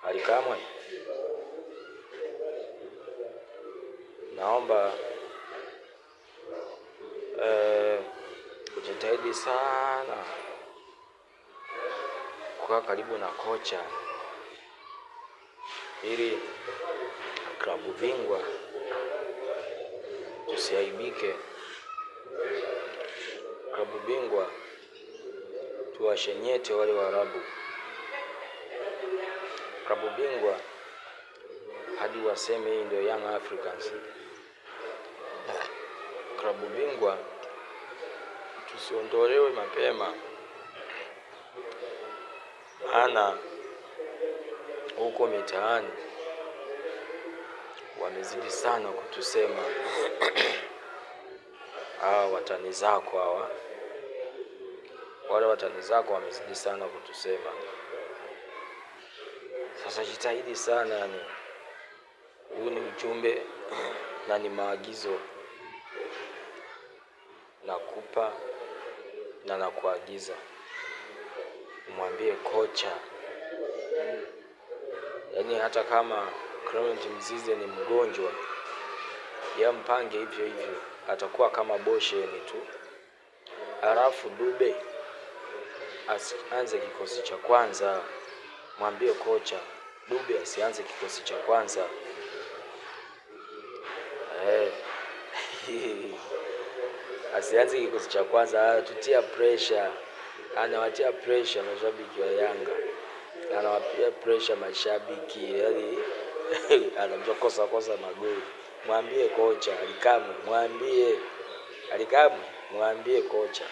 Ally Kamwe, naomba ujitahidi sana kukaa karibu na kocha ili klabu bingwa tusiaibike, klabu bingwa tuwashenyete wale Waarabu, klabu bingwa hadi waseme hii ndio Young Africans. Klabu bingwa tusiondolewe mapema, maana huko mitaani wamezidi sana kutusema hawa watani zako hawa, wale watani zako wamezidi sana kutusema. Sasa jitahidi sana, yani huu ni ujumbe na ni maagizo nakupa na nakuagiza, umwambie kocha, yaani hata kama Clement Mzize ni mgonjwa, ya mpange hivyo hivyo, atakuwa kama bosheni tu. Halafu Dube asianze kikosi cha kwanza, mwambie kocha Dube asianze kikosi cha kwanza eh. Asianze kikosi cha kwanza, anatutia pressure, anawatia pressure mashabiki wa Yanga, anawatia pressure mashabiki, yaani anamtokosa kosa magoli. Mwambie kocha Ally Kamwe, mwambie Ally Kamwe, mwambie kocha.